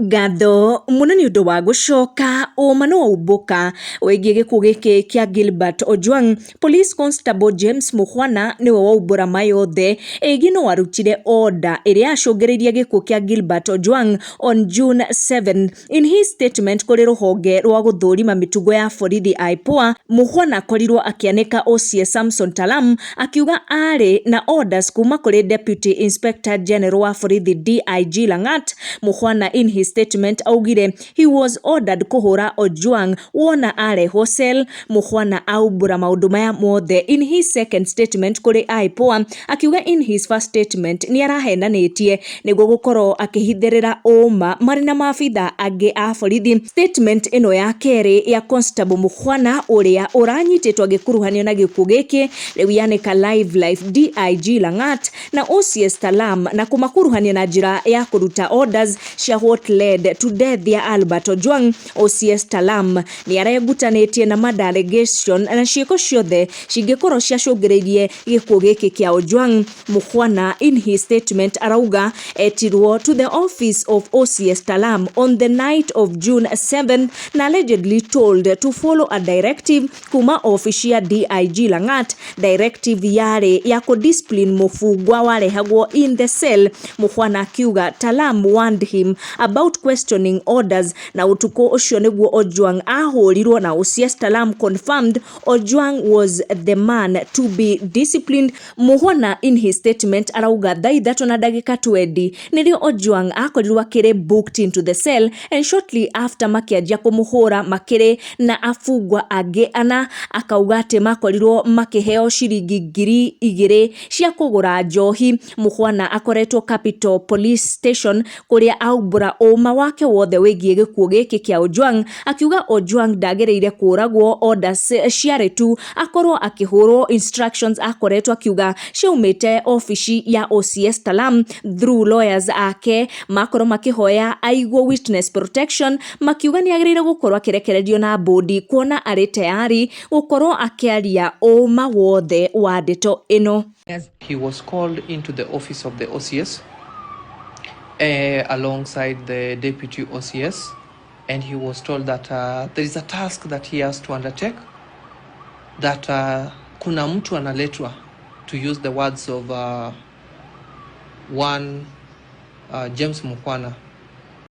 Ngatho mũno nĩ ũndũ wa gũcoka ũma nĩ waumbũka wĩgiĩ gĩkuũ gĩkĩ kĩa Gilbert Ojwang. Police Constable James Mukhwana nĩwe waumbũra mayothe ĩgiĩ no arutire order ĩrĩa yacũngĩrĩirie gĩkuũ kĩa Gilbert Ojwang on June 7. In his statement kũrĩ rũhonge rwa gũthũrima mĩtugo ya borithi IPOA, Mukhwana akorirwo akĩanĩka OCS Samson Talam akiuga arĩ na orders kuma kũrĩ Deputy Inspector General wa borithi DIG Langat. Mukhwana in his statement augire he was ordered kũhũra Ojwang wona arehwo cell. Mukhwana aumbũra maũndũ maya mothe in his second statement kũrĩ IPOA, akiuga in his first statement nĩ arahenanĩtie nĩguo gũkorwo akĩhithĩrĩra ũma marĩ na maabitha angĩ a borithi. Statement ĩno ya kerĩ ya Constable Mukhwana ũrĩa ũranyitĩtwo agĩkuruhanio na gĩkuũ gĩkĩ rĩu yanĩka live life DIG Langat na OCS Talam na kũmakuruhania na njĩra ya kũruta orders cia what led to death ya Albert Ojwang. OCS Talam nĩ aregutanĩtie na murder allegation na ciĩko ciothe cingĩkorwo ciacũngĩrĩirie gĩkuũ gĩkĩ kĩa Ojwang. Mukhwana in his statement arauga etirwo to the office of OCS Talam on the night of June 7 na allegedly told to follow a directive kuma ofici ya DIG Langat. Directive yarĩ ya kũdiscipline mũbungwa warehagwo in the cell. Mukhwana akiuga Talam warned him about questioning orders na ũtukũ ũcio nĩguo Ojwang ahũrirwo na OCS Talam confirmed Ojwang was the man to be disciplined. Mukhwana in his statement arauga thaa 3 na ndagĩka 20 nĩrĩo Ojwang akorirwo akĩrĩ booked into the cell and shortly after makĩanjia kũmũhũra makĩrĩ na abungwa angĩ ana. Akauga atĩ makorirwo makĩheo ciringi 2000 cia kũgũra njohi. Mukhwana akoretwo Capital Police Station kũrĩa aumbũra ũma wake wothe wĩgiĩ gĩkuũ gĩkĩ kĩa Ojwang, akiuga Ojwang ndagĩrĩire kũragwo, orders ciarĩ tu akorwo akĩhũrwo, instructions akoretwo akiuga ciaumĩte ofici ya OCS Talam through lawyers ake makorwo makĩhoya aigwo witness protection, makiuga nĩ agĩrĩire gũkorwo akĩrekererio na bodi kuona arĩ tayari gũkorwo akĩaria ũma wothe wa ndeto ĩno. He was called into the office of the OCS alongside the deputy OCS, and he was told that there is a task that he has to undertake, that kuna mtu analetwa, to use the words of one James Mukhwana.